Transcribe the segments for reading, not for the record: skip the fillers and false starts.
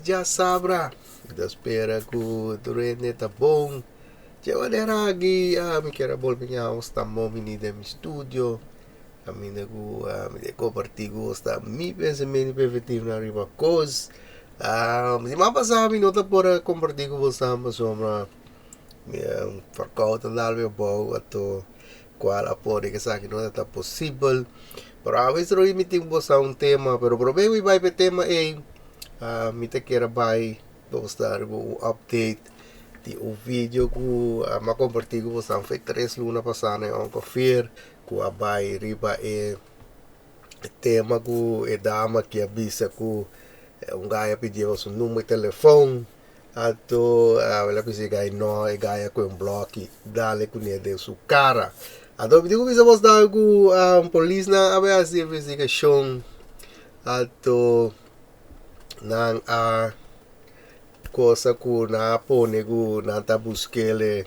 Felis djasabra. Mi ta spera ku tur hende ta bon. Dje manera aki mi kier a bolbe ña sta momini den mi studio kaminda ku mi ta kompartí ku bo sta mi pensamentu i perspektiva riba kos. Siman pasá mi no ta por a kompartí ku bo pasobra mi verkoud a dal mi abou anto Cual a pone cu esaki no ta posibel. Pero awe sro mi tin bosa un tema, pero prome mi bai pa e tema ey, mi ta kier a bai nos dar bo un update di un video cu mi a comparti cu boso fe tres luna pasa na e Uncle Fear, cu a bai riba e tema cu e dama aki a bisa cu un guy a pidi su number di telefon. Anto el a bisa e gai no, e gai a koe un bloki dale kuné den su kara. Anto mi tin ku bisa bos nan ku polisnan a bai hasi investigashon, anto nan a kosa ku nan a pone ku nan ta busk'el,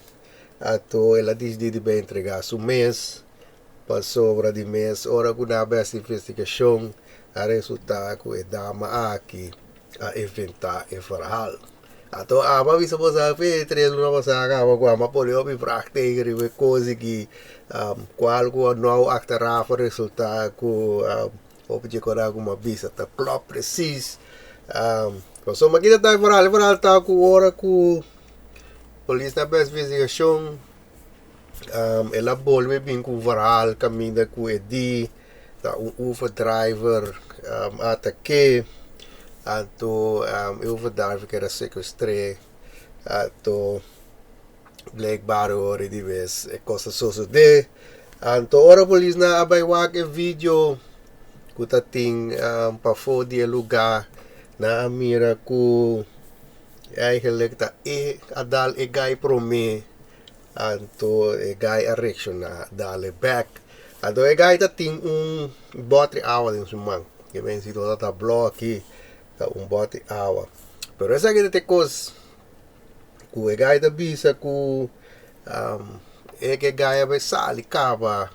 anto el a disidí di bai entregá su mes pasobra di mes ora ku nan a bai hasi investigashon a resultá ku e dama aki a inventá e verhaal. Anto amo a bisa boso afe e tres luna pasá kaba ku amo a pone hopi vraagteken riba e kos aki kual ku nou achteraf a resultá ku hopi dje kos ku mi a bisa ta klòp presis. Pasobra mi a kita ta e verhaal, e verhaal ta ku ora ku polis ta hasi investigashon el a bolbe bin ku un verhaal kaminda ku e di ta un uber driver a atak'é anto e uber driver keda sekuestr'é anto blijkbaar ora di bes e kos a sosodé anto ora polisnan a bai wak e video ku ta tin pafó di e lugá nan a mira ku eigenlijk ta e a dal e gai promé. Anto e guy a reacciona dale back. Anto e guy ta tin un botri awa den su man. Ke men si no ta bloki ta un botri awa. Pero esaki ta e kos ku e guy ta bisa ku e ke guy a bai sali kaba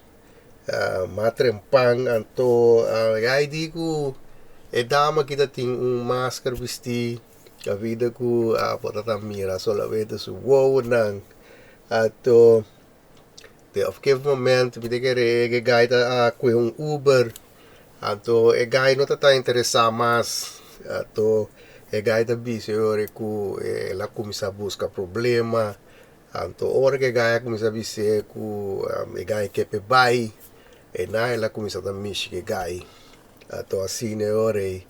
mas trempan. Anto e guy di ku e dama aki ta tin un masker bisti. Caminda cu bo ta ta mira solamente su wowonan. Anto te op gegeven moment mi ta kere e guy ta a coge un Uber. Anto e guy no ta ta interesa mas. Anto e guy ta bisa e ora cu el a cuminsa busca problema. Anto ora cu e guy a cuminsa bis'e cu e guy ke p'e bay, eynan el a cuminsa ta mishi cu e guy. Anto asina e ora ei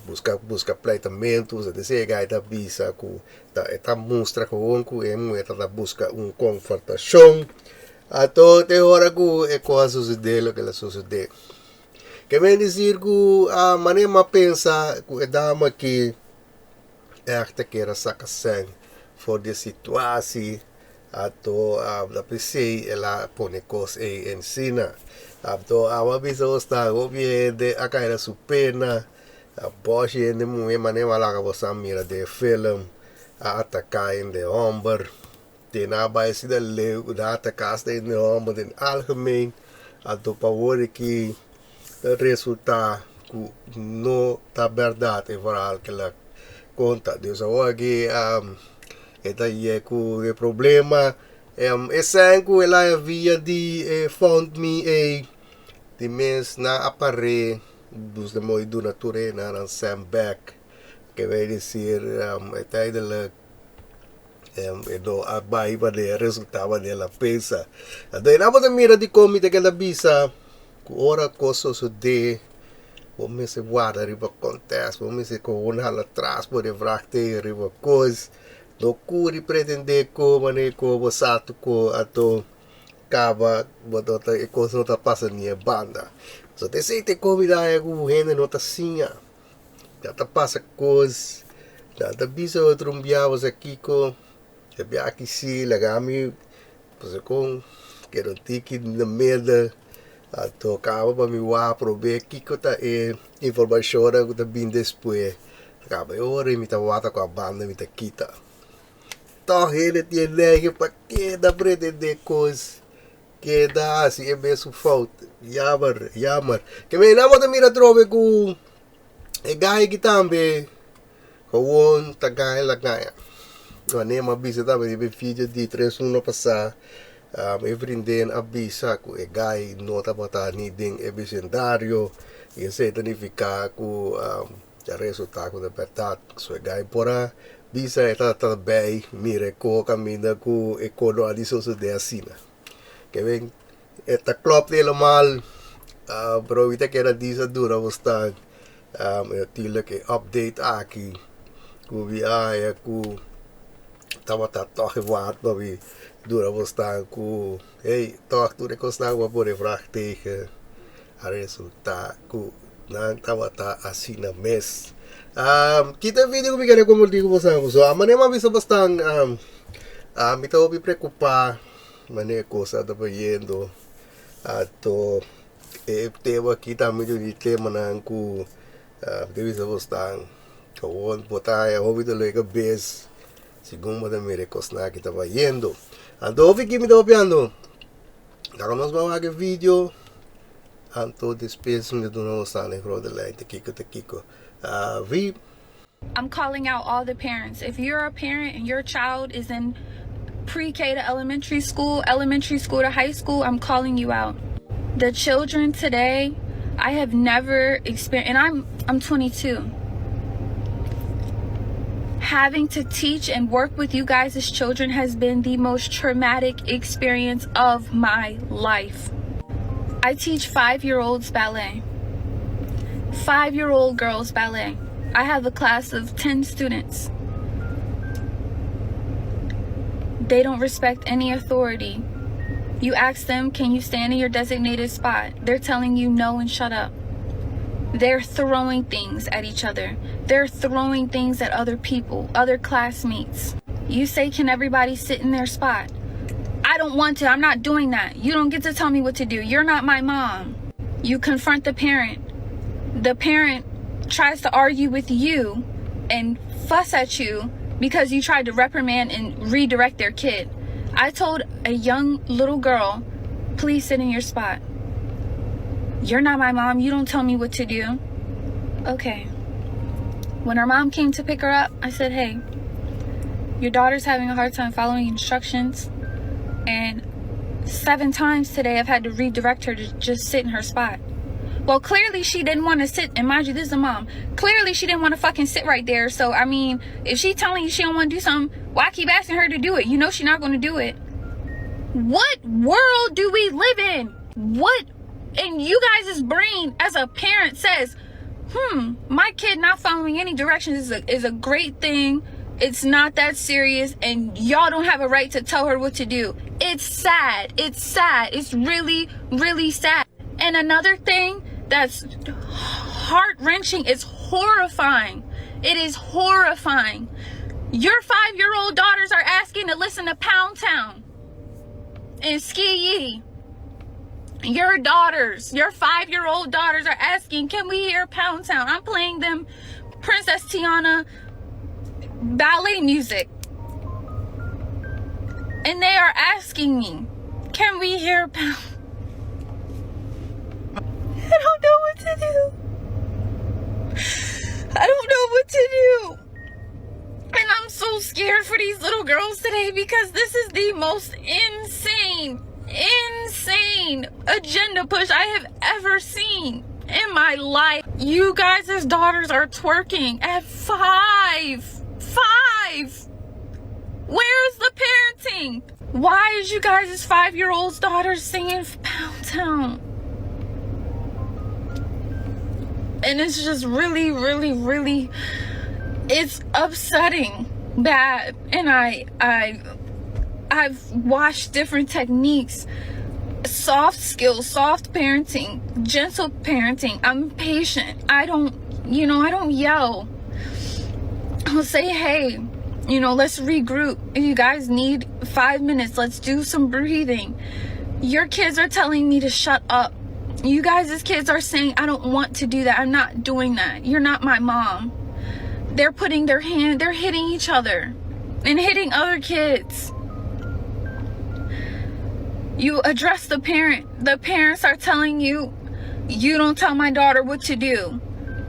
buska buska pleitamentu sa dese e gai ta bisa ku ta e ta mustra gewoon ku e muher ta ta buska un konfrontashon anto te ora ku e kos a sosode loke el a sosode. Ke men disir ku manera mi a pensa ku e dama aki ègt ta kere saka sèn for di e situasi. Anto ta p'esei el a pone kos ei ensina. Anto abo a bisa bo sta hopi hende a kai na su pena, a bòshi hende muhé manera bo a laga bo sa mira den e film, a ataká hende hòmber, te nan a bai asina leu ku nan a ataká asta hende hòmber den algemeen. Anto pa wor aki ta resultá ku no ta bèrdat e verhaal ku el a konta. Dus awor aki E ta ye ku e problema. E sèn ku el a via di e fund mi ei di mes nan a par'é dus nan moe duna tur e nan nan sèn bèk. Ke bai desir uiteindelijk e no a bai manera resultá manera el a pensa. Anto e nan bo ta mira dikon mi ta keda bisa ku ora kos sosodé Bo mester warda riba contest, bo mester gewoon hala tras pone vraagteken riba cos. No curi pretende cu manera cu bo sa tur cos anto caba bo no ta e cos no ta pasa ni e banda. So ta esey ta e comida cu hende no ta siña. Nan ta pasa cos, nan ta bisa otro un bia bo sa kico, e bia aki si laga mi Pasobra kon keda un tiki na middle anto kaba pa mi wak probe kiko ta e informashonnan ku ta bin despues. Kaba e ora mi ta wak ta kua banda mi ta kita. Tòg hende tin e nègio pa keda pretendé kos, keda hasi e mesun fout. Jammer, jammer. Ke mei nan bo ta mira atrobe ku e gai aki tambe. Gewoon ta gaña la gaña. Wanneer mi a bisa tambe riba e video di tres luna pasá, e vriendin a bisa ku e guy no tabata ni den e bisendario i esei ta nifiká ku a resultá ku ta bèrdat. So e guy por a bisa e tabata bai mira e ko kaminda ku e ko no a di sosodé asina. Ke ben e ta klòp helemaal, pero mi ta keda disa dura bosnan. Natuurlijk e update aki ku mi a haña ku tabata tòg e waard pa mi dura bosnan ku hey tòg tur e kosnan ku a pone vraagteken a resulta ku nan tabata asina mes. Kita e video ku mi kere komparti ku boso pasobra a manera mi a bisa bosnan mi ta hopi preokupa manera e kos a ta bayendo anto. E tema aki tambe ta di temanan ku ta bisa bo stan awor bo ta haya hopi dolor di kabes segun bo ta mira e kosnan aki ta bayendo. Anto hopi ki mi ta papiando laga nos bai wak e video anto despues mi ta duna bo stan e grote lijn ta kiko ta kiko. Vi. I'm calling out all the parents. If you're a parent and your child is in pre-K to elementary school, elementary school to high school, I'm calling you out. The children today, I have never experienced, and I'm I'm 22. Having to teach and work with you guys as children has been the most traumatic experience of my life. I teach 5-year-olds ballet. 5-year-old girls ballet. I have a class of 10 students. They don't respect any authority. You ask them, can you stand in your designated spot? They're telling you no and shut up. They're throwing things at each other. They're throwing things at other people, other classmates. You say, can everybody sit in their spot? I don't want to. I'm not doing that. You don't get to tell me what to do. You're not my mom. You confront the parent. The parent tries to argue with you and fuss at you because you tried to reprimand and redirect their kid. I told a young little girl, please sit in your spot. You're not my mom. You don't tell me what to do. Okay. When her mom came to pick her up, I said, hey, your daughter's having a hard time following instructions. And 7 times today, I've had to redirect her to just sit in her spot. Well, clearly she didn't want to sit. And mind you, this is a mom. Clearly she didn't want to fucking sit right there. So, if she telling you she don't want to do something, why keep asking her to do it? You know she's not going to do it. What world do we live in? What in you guys' brain as a parent says, my kid not following any directions is a great thing. It's not that serious, and you all don't have a right to tell her what to do. It's sad. It's sad. It's really, really sad. And another thing that's heart-wrenching, it's horrifying. It is horrifying. Your 5-year-old daughters are asking to listen to Pound Town and Ski Yee. Your daughters, your 5-year-old daughters are asking, can we hear Pound Town? I'm playing them Princess Tiana ballet music. And they are asking me, can we hear Pound? I don't know what to do. I don't know what to do. And I'm so scared for these little girls today because this is the most insane, insane agenda push I have ever seen in my life. You guys' daughters are twerking at 5. 5. Where's the parenting? Why is you guys' 5-year-old's daughters singing Pound Town? And it's just really, really, really, it's upsetting bad. And I've watched different techniques, soft skills, soft parenting, gentle parenting. I'm patient. I don't, you know, I don't yell. I'll say, hey, let's regroup. If you guys need 5 minutes, let's do some breathing. Your kids are telling me to shut up. You guys' kids are saying, I don't want to do that. I'm not doing that. You're not my mom. They're putting their hand, they're hitting each other and hitting other kids. You address the parent. The parents are telling you, you don't tell my daughter what to do.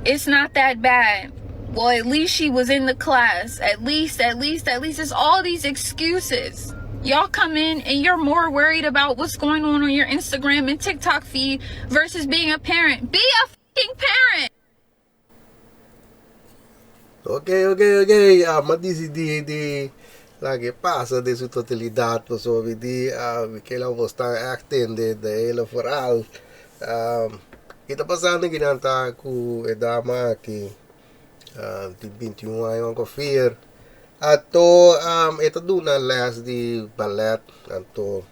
It's not that bad. Well, at least she was in the class. At least, at least, at least. It's all these excuses. Y'all come in and you're more worried about what's going on on your Instagram and TikTok feed versus being a parent. Be a fucking parent. Ok, ok, ok. Ah, m'a disidí di laga e pasa den su totalidat pasobra mi di ah, mi ke laga bo stan ègt tende de hele verhaal. Ah, ki ta pasando kinan ta ku e dama aki ah, di 21 aña ongeveer. Anto e ta duna les di ballet, anto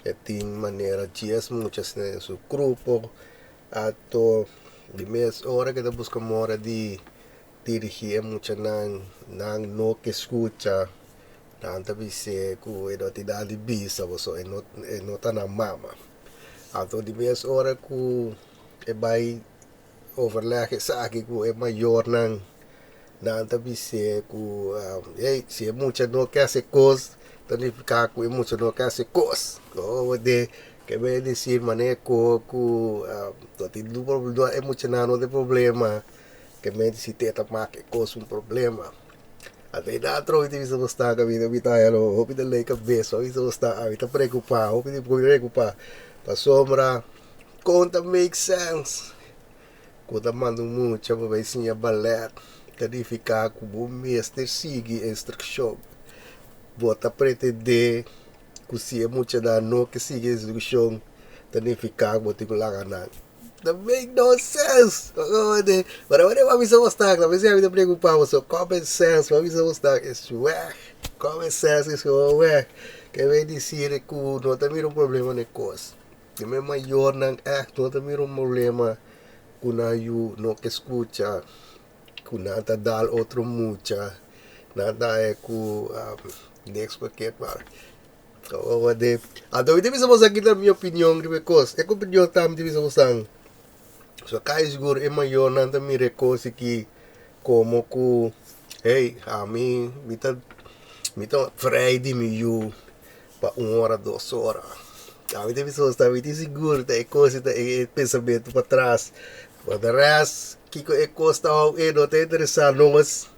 e tin manera dies muchas den su grupo. Anto di mes ora ke ta buska mora di dirigí e muchanan, nan no ke skucha, nan ta bis'é ku e no tin nada di bisa pasobra e no e no ta nan mama. Anto di mes ora ku e bai overleg esaki ku e mayornan, nan ta bis'é ku hey si e mucha no ke hasi kos ta nifiká ku e mucha no ke hasi kos. Ke bai disi manera ku ku no tin e muchanan no tin problema ke men si te ta make e kos un problema. Anto e nan atrobe ta bisa bo sta kaminda mi ta haya hopi ta lei kabes hopi ta sta ami ta preokupa hopi ta preokupa pasobra kon ta make sense ku ta manda un mucha pa bai siña balèt ta nifiká ku bo mester sigui instrukshon bo ta pretendé ku si e muchanan no ke sigui instrukshon ta nifiká ku bo tin ku laga nan. Ta make no sense! Pero ora bo bisa bo stak, ta mester ami ta preokupa bo so common sense bo bisa bo stak is weg, common sense is gewoon weg. Ke bay disir ku no ta mira un problema na e kos. E mes mayornan ègt no ta mira un problema ku nan yu no ke skucha, ku nan ta dal otro mucha, nan ta haña ku niks paket maar. Anto mi ta bisa boso aki ta mi opinion riba e kos. E opinion ta mi ta bisa boso so kai sigur e mayornan ta mira e kos aki komo ku hey ami mi ta mi ta vrij di mi yu pa un ora dos ora. Ami ta bisa boso mi tin sigur ta e kos ta e pensamentu patras. Por de rest kiko e kos ta hou e no ta interesa nos.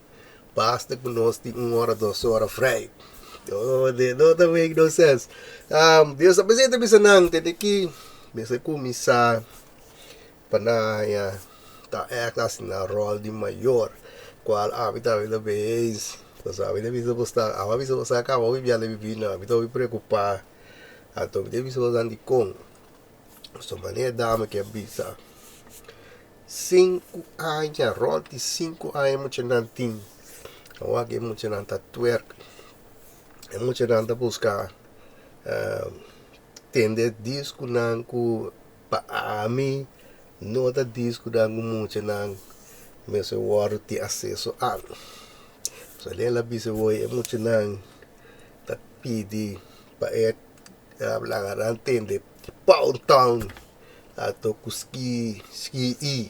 Basta ku nos tin un ora, dos ora vrij. No, de, no ta make no sense. Dios a presente bisa nan, tende ki mester kuminsá pa nan haña ta ègt hasi nan ròl di mayor, kual ami tambe ta bay eens. Pasobra ami ta bisa bo sta, ami a bisa bo sta kaba hopi bia den mi bida, ami ta hopi preokupá. Anto mi ta bisa bo nan dikon. Pasobra manera e dama ke a bisa. Sinku aña, rònt di sinku aña e muchanan tin. Awor e muchanan ta twerk, e muchanan ta buska tende diskunan ku pa ami no ta diskunan ku muchanan mester wòrdu tin aseso a. So el a bisa woi e muchanan ta pidi pa e laga nan tende pound town. Ato ku ski ski i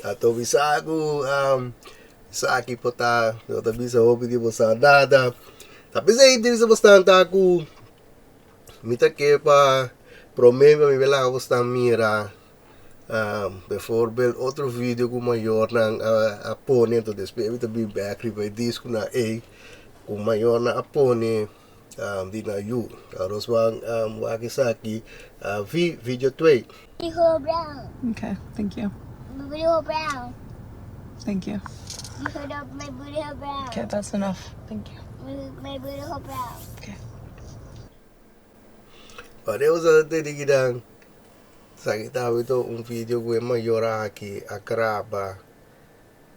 ato bisa ku esaki por ta no ta bisa hopi di bo sa nada ta p'esei di bisa bo ta ku mi ta ke pa prome pa mi laga bo sta mira bevoorbeeld otro video ku mayornan a pone anto despues mi ta bin bek riba e diskunan ei ku mayornan a pone. Di na yu. Aros wan wak esaki vi video twee. Booty hole brown. Okay, thank you. My booty hole brown. Thank you. You heard of my booty hole brown. Okay, that's enough. Thank you. My booty hole brown. Okay. Ora usa tene kinan esaki tabata un video ku e mayor aki a graba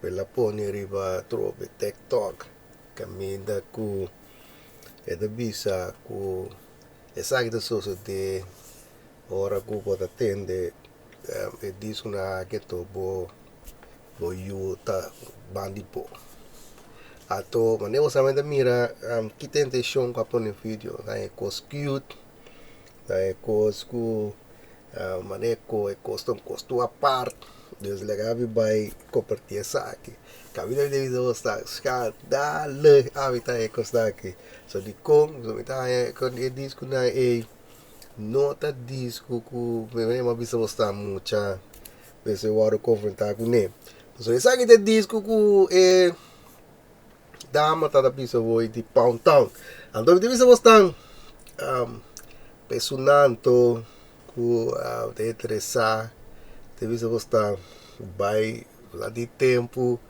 el a pone riba trobe tiktok kaminda ku E ta bisa ku esaki ta sosodé ora ku bo ta tende e diskunan aki anto bo bo yu ta ban di bo. Anto manera bo sa ta mira ki tentashon ku a pone video nan e kos cute nan e kos ku manera ku e kos ta un kos tur apart dus laga mi bai kompartí esaki. Kabida mi ta bisa bo sta skandale ami ta e kosnan aki. So dikon so mi ta haña kon e diskunan ei no ta disku ku mi a bisa bo sta mucha mester wòrdu konfrontá kuné. Pasobra esaki ta e disku ku e. dama ta bisa hoy di Pound Town. Anto mi ta bisa bosnan um, pesunan to ku uh, ta interesá, ta bisa bosnan bai la di tempo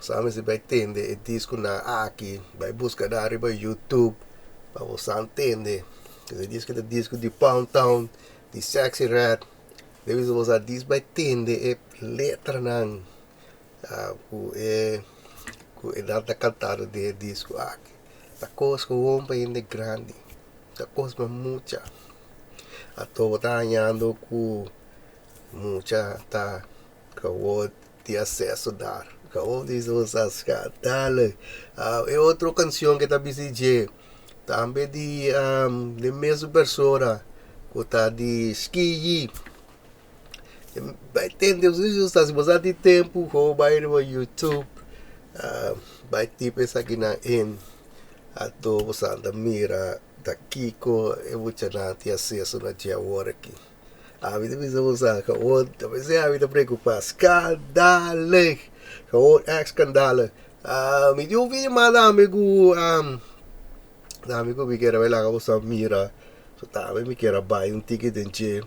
sabe si bai tende e disco na aki, bai busca na riba YouTube pa bosan tende. E disco ta disco di Pound Town, di Sexy Red. Debe bisa bosan dis bai tende e letranan uh, ku e ku e nan ta kantando den e disco aki. Ta kos gewoon pa hende grandi. Ta kos pa mucha. Anto bo ta hañando ku mucha ta gewoon di aseso dar. Gewoon di usa skandale. Uh, e otro kanshon ke ta bisa dje tambe di um, di mesun persona ku ta di Ski Bai tende si bo sa di tempu gewoon bai riba YouTube uh, bai type esakinan in anto bo sa ta mira ta kiko e muchanan tin aseso na dje awor aki. Ami ta bisa bo sa gewoon ta pensé ami ta preocupa skandalig gewoon echt skandalig. Uh, mi tin un video mas tambe ku um, tambe ku mi kier bai laga bo sa mira so tambe mi kier a bai un tiki den dje.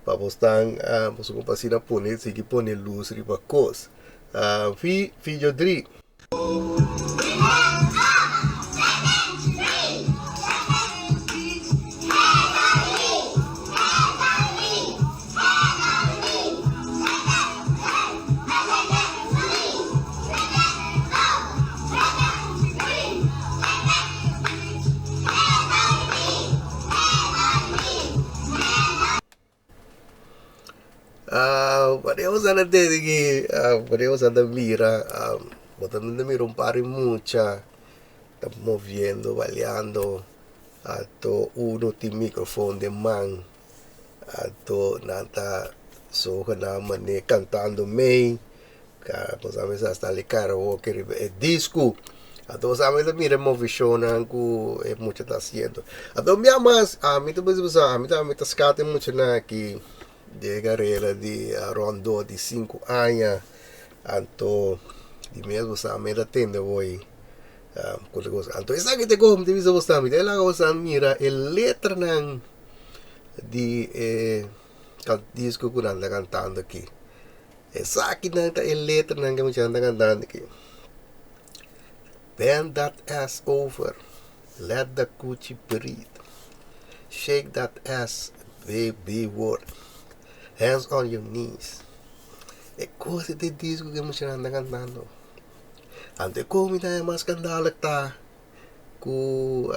Pa bo stan uh, boso ku asina pone sigui pone luz riba kos. Uh, fi video 3. Ah, wanneer we aan het denken, ah, wanneer we aan het mira, ah, bo ta mira un par di mucha ta moviendo, baleando, anto uno tin microfoon den man, anto nan ta zogenaamd manera cantando mee. Bo sa mester hasta li karaoke riba e disco. Anto bo sa mester mira e movishonnan ku e mucha ta hasiendo. Anto un bia mas ami ta bisa boso ami ta ami ta skat e muchanan aki den e karera di rondó di sinku aña. Anto di mes bo sa mi ta tende hoy ku ta gosa. Anto esaki ta komo mi ta bisa boso mi ta laga boso mira e letranan di e disco ku nan ta kantando aki. Esakinan ta e letranan ku muchanan ta kantando aki. Bend that ass over, let the coochie breathe. Shake that ass, baby word. Hands on your knees. E kos di disco ku e muchanan ta kantando. Anto e komi ta mas skandalik ta ku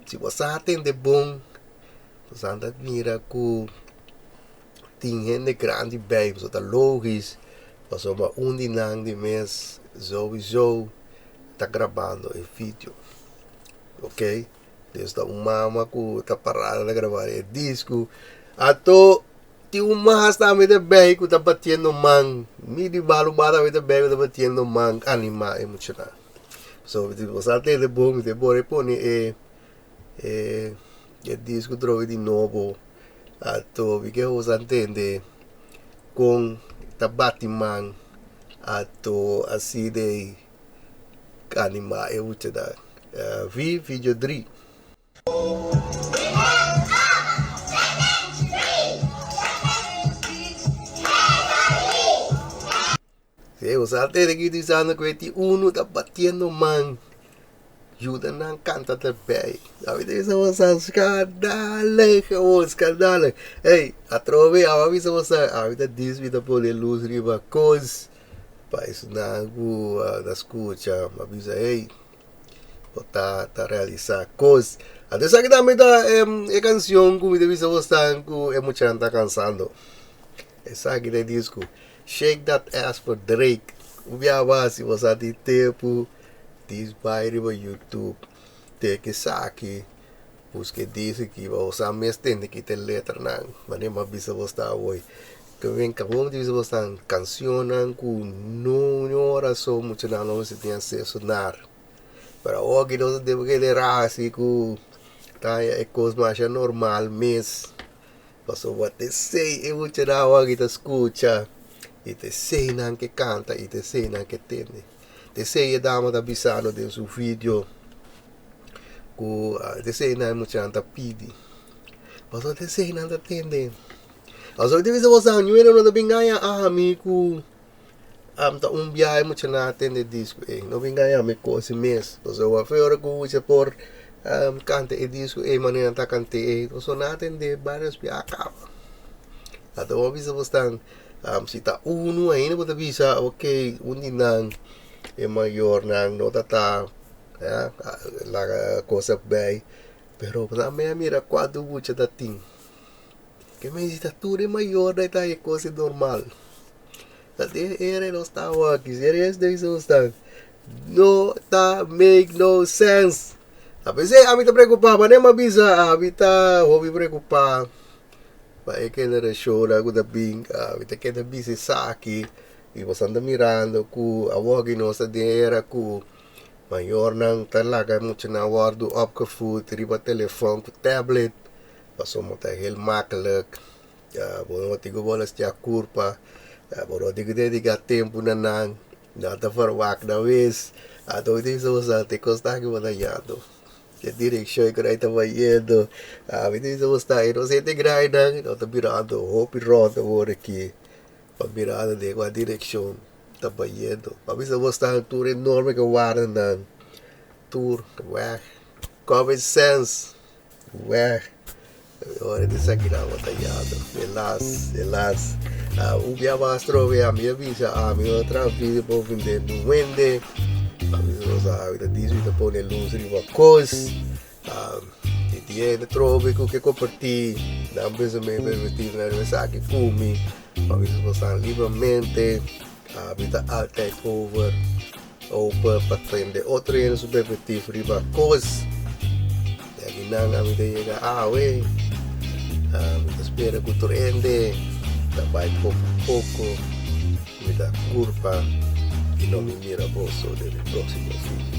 si bo sa tende bon, bo sa ta mira ku tin hende grandi bij, pasobra ta logis, pasobra un di nan di mes souiso ta grabando e video, ok, dus ta un mama ku ta parada ta graba e disco, anto tin un mas tambe ta bij ku ta batiendo man, mi di balu mas tambe ta bij ku ta batiendo man anima e muchanan, so bo sa tende bon mi ta bora pone e e disco trobe di nobo. Anto mi ke usa ntende kon ta bati man anto asina e anima e muchanan. Vi video dri. Si, bo sa tende ki bisando ku e tin unu ta batiendo man, yuda nan kanta erbij. Abi ta bisa boso skandalig, gewoon skandalig. Ey, atrobe awe a bisa boso, awe ta dis mi ta pone lus riba kos pa esnan ku ta skucha, mi a bisa ey, bo ta ta realisa kos. Anto esaki tambe ta e kanshon ku mi ta bisa boso ku e muchanan ta kansando. Esaki ta e disku. Shake that ass for Drake. Un bia mas si bo sa tin tempu dis bai riba YouTube teke esaki buska e disc aki pa bo sa mes tende ki ta e letranan manera mi a bisa bo sta awor ke wen kabon mi ta bisa bo sta cancionnan ku no ni ora so muchanan lo mester tin acceso nar pero awor aki nos a debe keda rasi ku ta e kos masha normal mes. Pasobra ta esei e muchanan awor aki ta skucha, i ta eseinan ke kanta, i ta eseinan ke tende. T'esei e dama ta bisando den su video ku t'esei nan e muchanan ta pidi. Pasobra t'esei nan ta tende. Pasobra mi ta bisa boso añuela no ta bin gaña ami ku ta un biaha e muchanan a tende disco ei. No bin gaña mi ku si mes. Pasobra wak ora ku mucha por kanta e disco ei manera nan ta kant'é ei. Pasobra nan a tende varios biaha kaba. Anto bo a bisa bo stan si ta unu ainda bo ta bisa ok un di nan e mayornan no ta ta laga cosa bay pero nan me a mira cuanto mucha ta tin ke me si ta tur e mayornan ta e cosa normal ta den era nos ta awor aki series den nos ta no ta make no sense a pesey ami ta preocupa manera mi a bisa ami ta hopi preocupa. Pa e generashonnan ku ta bin mi ta keda bisa esaki i boso ta mirando ku awor aki nos ta den era ku mayornan ta laga muchanan wòrdu opgevoed riba telefòn ku tablet pasobra ta heel makkelijk bo no tin ku molestia kurpa bo no tin ku dediká tempu na nan nan ta verwakt nan mes anto mi ta bisa boso te kos aki bo ta yando. E direkshon ku nan ta bayendo ami ta bisa bo sta e nos hende grainan no ta mirando hopi rònt awor aki pa mirando den kua direkshon ta bayendo pa bisa bo sta tur e norma ke warda nan tur wèg common sense wèg ora di esaki nan bo ta yando helas helas un bia mas atrobe ami a bisa ami no ta traha video pa ofende nun hende ami no sa ami ta disi mi ta pone lus riba kos si tin hende atrobe ku ke komparti nan pensamentu riba esaki ku mi pa mi sa libremente ami ta altijd over. Open pa tende otro hende su perspectiva riba kos. Di aki nan ami ta yega awe. Mi ta spera ku tur hende ta bai poko poko. Mi ta kurpa i no mi mira boso den mi próksimo video.